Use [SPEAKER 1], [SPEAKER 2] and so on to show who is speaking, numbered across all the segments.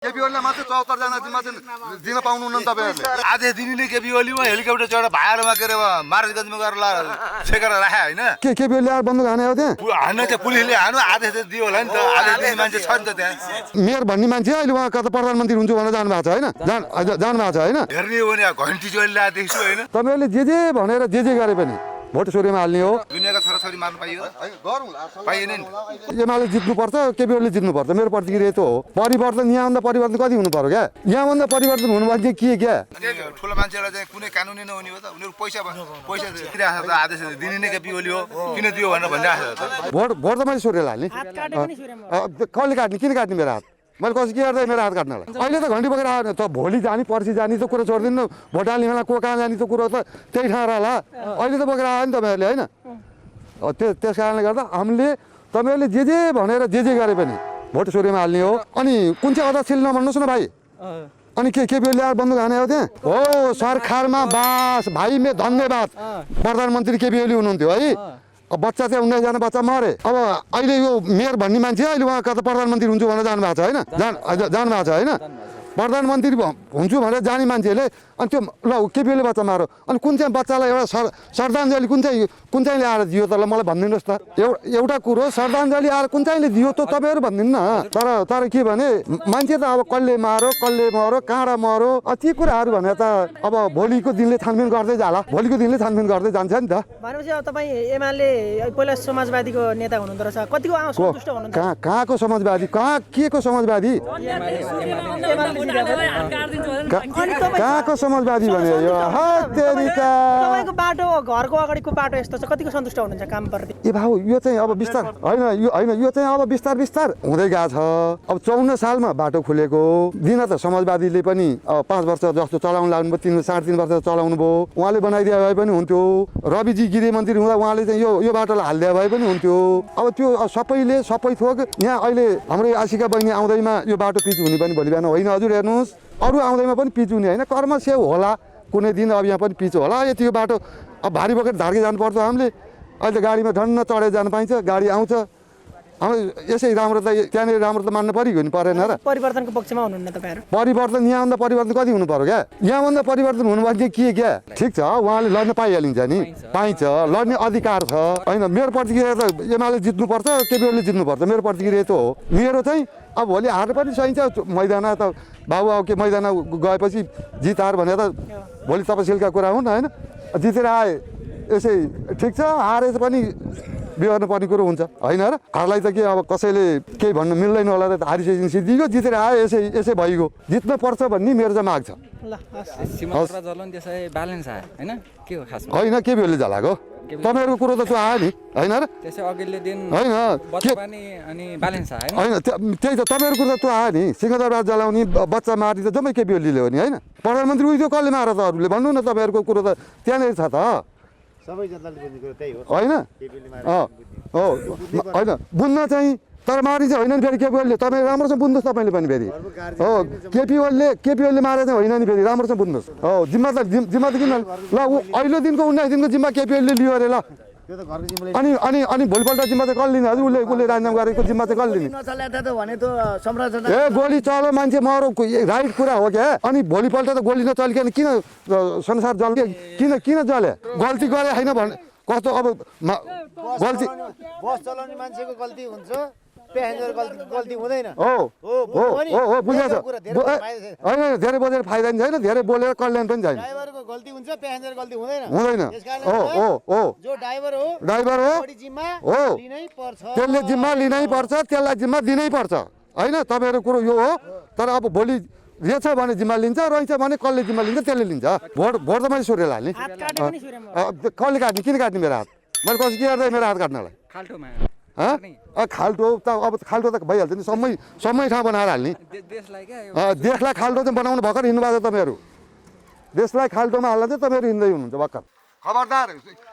[SPEAKER 1] केपी ओलीलाई मात्रै 74 जना जिम्मा चाहिँ दिन पाउनुहुन्न तपाईहरुले।
[SPEAKER 2] आधे दिनले केपी ओलीमा हेलिकप्टर चढेर भाइरमा के रे महाराजगञ्जमा गएर छेकेर राखे हैन।
[SPEAKER 1] केपी ओलीले आएर बन्दुक हाने हो त्यहाँ?
[SPEAKER 2] हान्न चाहिँ पुलिसले हानु आधे चाहिँ दियो होला नि त। आधे दिने मान्छे छ नि त त्यहाँ।
[SPEAKER 1] मेयर भन्ने मान्छे अहिले उहाँ कता प्रधानमन्त्री हुन्छु भनेर जानु भएको छ हैन? जानु भएको छ हैन?
[SPEAKER 2] हेर्ने हो भने घन्टी जोइले ला देख्छु हैन।
[SPEAKER 1] तपाईहरुले जे भनेर जे गरे पनि भोट चोरीमा हाल्ने हो।
[SPEAKER 2] दुनियाका छोराछोरी मार्नु पाइयो पाइएन नि।
[SPEAKER 1] एमाले जित्नुपर्छ, केपी ओलीले जित्नुपर्छ, मेरो प्रतिक्रिया यस्तो हो। परिवर्तन यहाँभन्दा परिवर्तन कति हुनु पर्यो क्या? यहाँभन्दा परिवर्तन हुनु भने के क्या?
[SPEAKER 2] ठुलो मान्छेलाई चाहिँ कुनै कानुनी नहुने हो त। उनीहरू पैसा दिइरहेको छ त। आदेश दिने नै केपी ओली हो, किन दियो भनेर भनिरहेको छ।
[SPEAKER 1] भोट त मैले सोरेर हाल्ने। कसले काट्ने? किन काट्ने मेरो हात? मैले कसै के गर्दा मेरो हात काट्नलाई? अहिले त घन्टी बोकेर आएर त भोलि जाने पर्सि जाने त कुरा छोडिदिनु। भोट हाल्ने बेला को कहाँ जाने त कुरो त त्यही ठाउँ होला। अहिले त बोकेर आयो नि तपाईँहरूले होइन? त्यस कारणले गर्दा हामीले तपाईँहरूले जे भनेर जे गरे पनि भोट चोरीमा हाल्ने हो। अनि कुन चाहिँ अध्यक्षले नभन्नुहोस् न भाइ। अनि केपी ओलीले आएर बन्दुक हाने हो त्यहाँ? हो सरकारमा बास भाइ मे धन्यवाद। प्रधानमन्त्री केपी ओली हुनुहुन्थ्यो है। बच्चा चाहिँ 19 जना बच्चा मरे। अब अहिले यो मेयर भन्ने मान्छे अहिले उहाँ कता प्रधानमन्त्री हुन्छु भनेर जानु भएको छ होइन? जानु भएको छ होइन? प्रधानमन्त्री हुन्छु भनेर जाने मान्छेले अनि त्यो ल केपी ओलीले बच्चा मारो। अनि कुन चाहिँ बच्चालाई एउटा श्रद्धाञ्जली कुन चाहिँ ल्याएर दियो त? ल मलाई भनिदिनुहोस् त। एउटा कुरो श्रद्धाञ्जली आएर कुन चाहिँले दियो त तपाईँहरू भनिदिनु न। तर के भने मान्छे त अब कसले मरो काँडा मरो ती कुराहरू भने त अब भोलिको दिनले छानबिन गर्दै जाला। भोलिको दिनले छानबिन गर्दै जान्छ नि त।
[SPEAKER 3] भनेपछि अब तपाईँ एमाले पहिला समाजवादीको नेता हुनुहुँदो रहेछ, कतिको सन्तुष्ट हुनुहुन्छ?
[SPEAKER 1] कहाँको समाजवादी? के को समाजवादी? कहाँको समाजवादी भने यो
[SPEAKER 3] तपाईँको बाटो घरको अगाडिको बाटो यस्तो छ, कतिको सन्तुष्ट हुनुहुन्छ कामप्रति?
[SPEAKER 1] ए भाउ यो चाहिँ अब बिस्तार होइन यो चाहिँ अब बिस्तार हुँदै गएको छ। अब 54 सालमा बाटो खुलेको दिन त समाजवादीले पनि 5 वर्ष जस्तो चलाउनु लाग्नु भयो, 3.5 वर्ष चलाउनु भयो। उहाँले बनाइदिए भए पनि हुन्थ्यो। रविजी गृहमन्त्री हुँदा उहाँले चाहिँ यो बाटोलाई हालिदिए भए पनि हुन्थ्यो। अब त्यो सबै थोक यहाँ अहिले हाम्रो आशिका बहिनी आउँदैमा यो बाटो पिच हुने पनि भोलि बिहान होइन हजुर। हेर्नुहोस् अरू आउँदैमा पनि पिच हुने होइन, कर्म सेव होला। कुनै दिन अब यहाँ पनि पिच होला। यति यो बाटो अब भारी बोकेर धार्के जानुपर्छ हामीले। अहिले त गाडीमा झन्न चढेर जानु पाइन्छ, गाडी आउँछ। हाम्रो यसै राम्रो त त्यहाँनिर राम्रो त मान्नु पऱ्यो नि परेन र?
[SPEAKER 3] परिवर्तनको पक्षमा हुनुहुन्न तपाईँहरू?
[SPEAKER 1] परिवर्तन यहाँभन्दा परिवर्तन कति हुनु पर्यो क्या? यहाँभन्दा परिवर्तन हुनु भने के क्या? ठिक छ उहाँले लड्न पाइहालिन्छ नि, पाइन्छ, लड्ने अधिकार छ होइन। मेरो प्रतिक्रिया त एमाले जित्नुपर्छ, केपी ओलीले जित्नुपर्छ, मेरो प्रतिक्रिया त हो। मेरो चाहिँ अब भोलि हार पनि सहिन्छ। मैदान त बाबु अब के मैदान गएपछि जित हार भने त भोलि तपसिलका कुरा हुन् होइन? जितेर आए यसै ठिक छ, हारे पनि बिहोर्नु पर्ने कुरो हुन्छ होइन र? हारलाई त के अब कसैले केही भन्नु मिल्दैन होला त। हारिसकेपछि जितिगयो, जितेर आयो यसै भइगयो। जित्नु पर्छ भन्ने मेरो चाहिँ माग छ। होइन केपी ओलीले जलाएको तपाईँहरूको कुरो त त्यो आयो नि होइन र? होइन त्यही त तपाईँहरूको कुरो त त्यो आयो नि। सिंहदरबार जलाउने बच्चा मार्ने त जम्मै केपी ओलीले हो नि होइन? प्रधानमन्त्री उयो कसले मार त? अरूले भन्नु न। तपाईँहरूको कुरो त त्यहाँनिर छ त होइन? हो होइन बुझ्न चाहिँ तर मार्ने चाहिँ होइन नि फेरि केपी ओलीले। तपाईँ राम्रोसँग बुझ्नुहोस् तपाईँले पनि फेरि। हो केपी ओलीले मारे चाहिँ होइन नि फेरि, राम्रोसँग बुझ्नुहोस्। हो जिम्मा त किन ल अहिले दिनको 19 दिनको जिम्मा केपी ओलीले लियो अरे ल। अनि भोलिपल्ट जिम्मा चाहिँ कसले लिने? हजुर उसले राजीनामा गरेको जिम्मा चाहिँ कसले लिने? ए गोली चलो मान्छे मरो राइट कुरा हो क्या। अनि भोलिपल्ट त गोली नचलिकन किन संसार जल्यो? किन जल्यो? गल्ती गरे होइन भने कस्तो अब गल्ती
[SPEAKER 4] बस चलाउने मान्छेको गल्ती हुन्छ, प्यासेन्जर गल्ती हुँदैन।
[SPEAKER 1] हो बुझेछ होइन? धेरै बोलेर फाइदा नि छैन, धेरै बोलेर कल्याण पनि छैन।
[SPEAKER 4] ड्राइभरको गल्ती हुन्छ, प्यासेन्जर गल्ती हुँदैन।
[SPEAKER 1] जो ड्राइभर हो त्यसले जिम्मा लिनै पर्छ, त्यसलाई जिम्मा दिनै पर्छ होइन? तपाईँहरूको कुरो यो हो। तर अब भोलि रहेछ भने जिम्मा लिन्छ, रहेछ भने कसले जिम्मा लिन्छ त्यसले लिन्छ। भोट त मैले सोरेर हाल्ने। कसले काट्ने? किन काट्ने मेरो हात? मैले कसै के गर्दा मेरो हात काट्नलाई? खाल्टो त अब खाल्टो त भइहाल्छ नि। समय ठाउँ बनाएर हाल्ने। देशलाई खाल्टो चाहिँ बनाउनु भर्खर हिँड्नु भएको छ तपाईँहरू। देशलाई खाल्टोमा हाल्दा चाहिँ तपाईँहरू हिँड्दै हुनुहुन्छ भर्खर। खबरदार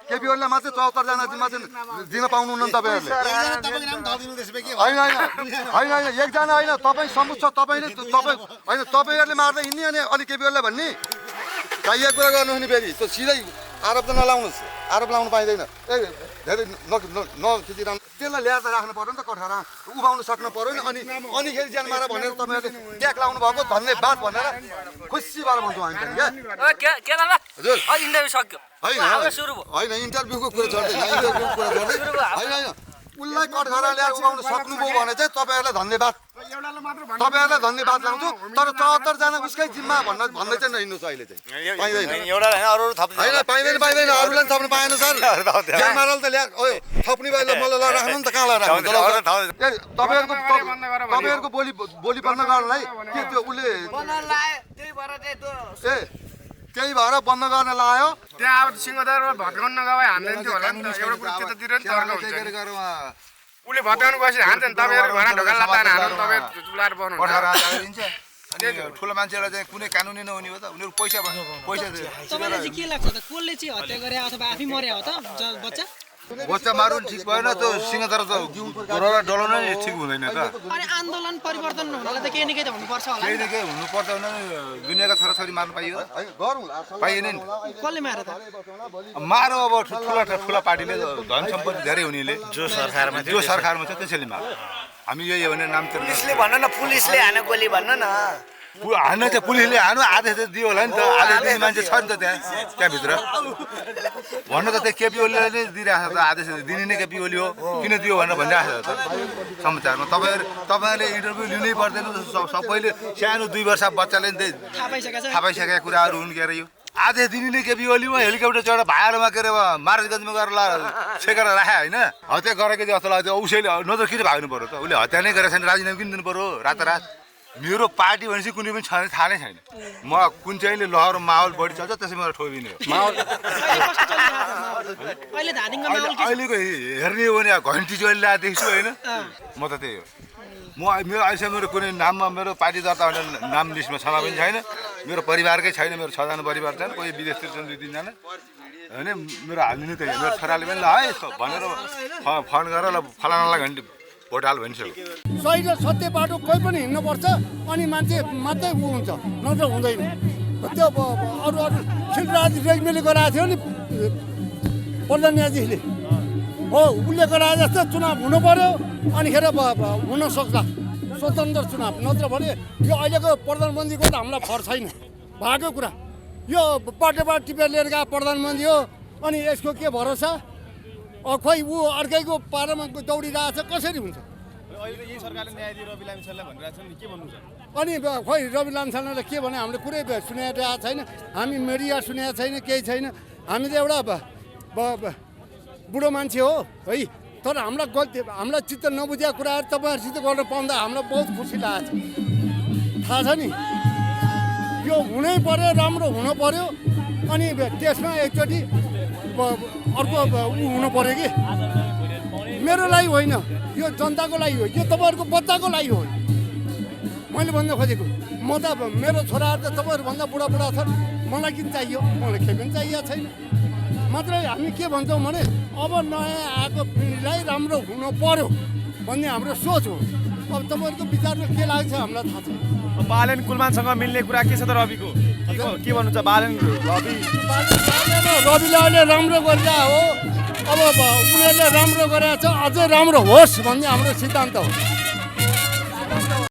[SPEAKER 1] केपी ओलीलाई मात्रै 74 जना जिम्मा चाहिँ दिन पाउनुहुन्न तपाईँहरूले। होइन एकजना होइन, तपाईँ समुच छ। तपाईँहरूले मार्दै हिँड्ने अनि केपी ओलीलाई भन्ने चाहिएको कुरा गर्नु नि फेरि त्यो सिधै आरोप त नलाउनुहोस् आरोप लाउनु पाइँदैन ए धेरै नखिचिरहनु त्यसलाई ल्याएर त राख्नु पर्यो नि त कठहरा उभाउनु सक्नु पर्यो नि अनिखेरि ज्यान मार भनेर तपाईँहरूले ट्याग लाउनु भएको धन्यवाद भनेर खुसी भएर भन्छौँ हामी हजुर होइन इन्टरभ्यूको कुरा छोड्दैन इन्टरभ्यूको कुरा छोड्दैन होइन उसलाई कठघरा ल्याएर उगाउन सक्नुभयो भने चाहिँ तपाईँहरूलाई धन्यवाद तपाईँहरूलाई धन्यवाद लाउँछु तर 74 जना उसकै जिम्मा भन्दै चाहिँ नहिँड्नुहोस् अहिले चाहिँ पाइँदैन अरूलाई पनि थप्नु पाएन सर ज्यानमाराले त ल्या थप्ने भए मलाई राख्नु नि त कहाँ लगाएर तपाईँहरूको बोली बन्द गर्नलाई के त्यो उसले त्यही भएर बन्द गर्न लायो
[SPEAKER 5] त्यहाँ अब सिंहदरबार भत्काउन गए हान्दैन होला नि एउटा कुरा त्यतातिर नि तर्क हुन्छ उसले भत्काउनु गएपछि हान्छ नि तपाईँहरू घरमा ढोका लातान हाल्नु तपाईँ चुलाएर बस्नुहुन्छ
[SPEAKER 2] ठुलो मान्छेलाई चाहिँ कुनै कानुनै नहुने हो त उनीहरू पैसा
[SPEAKER 3] तपाईँलाई चाहिँ के लाग्छ त कसले चाहिँ हत्या गरे अथवा आफै मर्या हो त बच्चा
[SPEAKER 2] बच्चा मार्नु ठिक भएन त्यो सिंहदर त घोडा डलाउन नै ठिक हुँदैन त
[SPEAKER 3] अनि आन्दोलन परिवर्तन हुनलाई त केही न केही त हुनुपर्छ होला
[SPEAKER 2] केही न केही हुनुपर्छ भने दुनियाँका छोराछोरी मार्नु पाइयो पाइएन नि
[SPEAKER 3] कसले मारे त
[SPEAKER 2] मारो अब ठुला पार्टीले धन सम्पत्ति धेरै हुनेले जो सरकारमा छ त्यसैले मार हामी यही हो भने नाम
[SPEAKER 6] पुलिसले भन्न न पुलिसले हाने गोली भन्न न
[SPEAKER 2] हान्न चाहिँ पुलिसले हानु आदेश त दियो होला नि त आदेश दिने मान्छे छ नि त त्यहाँभित्र भन्नु त त्यो केपी ओलीले नै दिइरहेको छ त आदेश दिने नै केपी ओली हो किन दियो भनेर भनिरहेको छ त समाचारमा तपाईँहरूले इन्टरभ्यू लिनै पर्दैन सबैले सानो 2 वर्ष बच्चाले नि थाहा पाइसकेका कुराहरू हुन् के अरे यो आदेश दिने नै केपी ओलीमा हेलिकप्टर चढेर भाइहरूमा के अरे महाराजगञ्जमा गएर छेकेर राखे होइन हत्या गरेको जस्तो लाग्छ उसैले नत्र किन भाग्नु पऱ्यो त उसले हत्या नै गरेको छैन राजीनामा किन दिनु पऱ्यो रातारात मेरो पार्टी भनेपछि कुनै पनि छैन थाहा नै छैन म कुन चाहिँले लहर माहौल बढी चल्छ त्यसै मलाई ठोबिने हो माहौल अहिलेको हेर्ने हो भने घन्टी चाहिँ ल्याएर देख्छु होइन म त त्यही हो मेरो अहिलेसम्म मेरो कुनै नाममा मेरो पार्टी दर्ता भनेर नाम लिस्टमा छँदा पनि छैन मेरो परिवारकै छैन मेरो 6 जना परिवार छन् कोही विदेशतिर छन् 2-3 जना होइन मेरो हाल्दिनु त्यही मेरो छोराले पनि ल है भनेर फोन गरेर ल फलानालाई घन्टी भोट हाल भनिसक्यो
[SPEAKER 4] सही र सत्य बाटो कोही पनि हिँड्नुपर्छ अनि मान्छे मात्रै ऊ हुन्छ नत्र हुँदैन त्यो अरू शिवराज रेग्मीले गराएको थियो नि प्रधानजीले हो उसले गराए जस्तो चुनाव हुनु पर्यो अनिखेर हुन सक्छ स्वतन्त्र चुनाव नत्र भने यो अहिलेको प्रधानमन्त्रीको त हामीलाई फर छैन भएको कुरा यो पाटेबाट टिपेर लिएर गएको प्रधानमन्त्री हो अनि यसको के भरोसा खोइ ऊ अर्कैको पारामा दौडिरहेको छ कसरी हुन्छ अनि खोइ रवि लामछानेले के भने हामीले कुरै सुनेको छैन हामी मिडिया सुनेको छैन केही छैन हामी त एउटा बुढो मान्छे हो है तर हामीलाई गल्ती हामीलाई चित्त नबुझेको कुराहरू तपाईँहरूसित गर्न पाउँदा हामीलाई बहुत खुसी लागेको छ थाहा छ नि यो हुनै पर्यो राम्रो हुनु पर्यो अनि त्यसमा एकचोटि अर्को ऊ हुनु पर्यो कि मेरो लागि होइन यो जनताको लागि हो यो तपाईँहरूको बच्चाको लागि हो मैले भन्न खोजेको म त मेरो छोराहरू त तपाईँहरूभन्दा बुढा छन् मलाई किन चाहियो मलाई केही पनि चाहिएको छैन मात्रै हामी के भन्छौँ भने अब नयाँ आएको पिँढीलाई राम्रो हुनु पर्यो भन्ने हाम्रो सोच हो अब तपाईँहरूको विचारमा के लाग्छ हामीलाई थाहा छ
[SPEAKER 5] बालेन कुलमानसँग मिल्ने कुरा के छ त रविको के भन्नुहुन्छ बालेन
[SPEAKER 4] रविले अहिले राम्रो गरिरहेको हो अब उनीहरूले राम्रो गरेको छ अझै राम्रो होस् भन्ने हाम्रो सिद्धान्त हो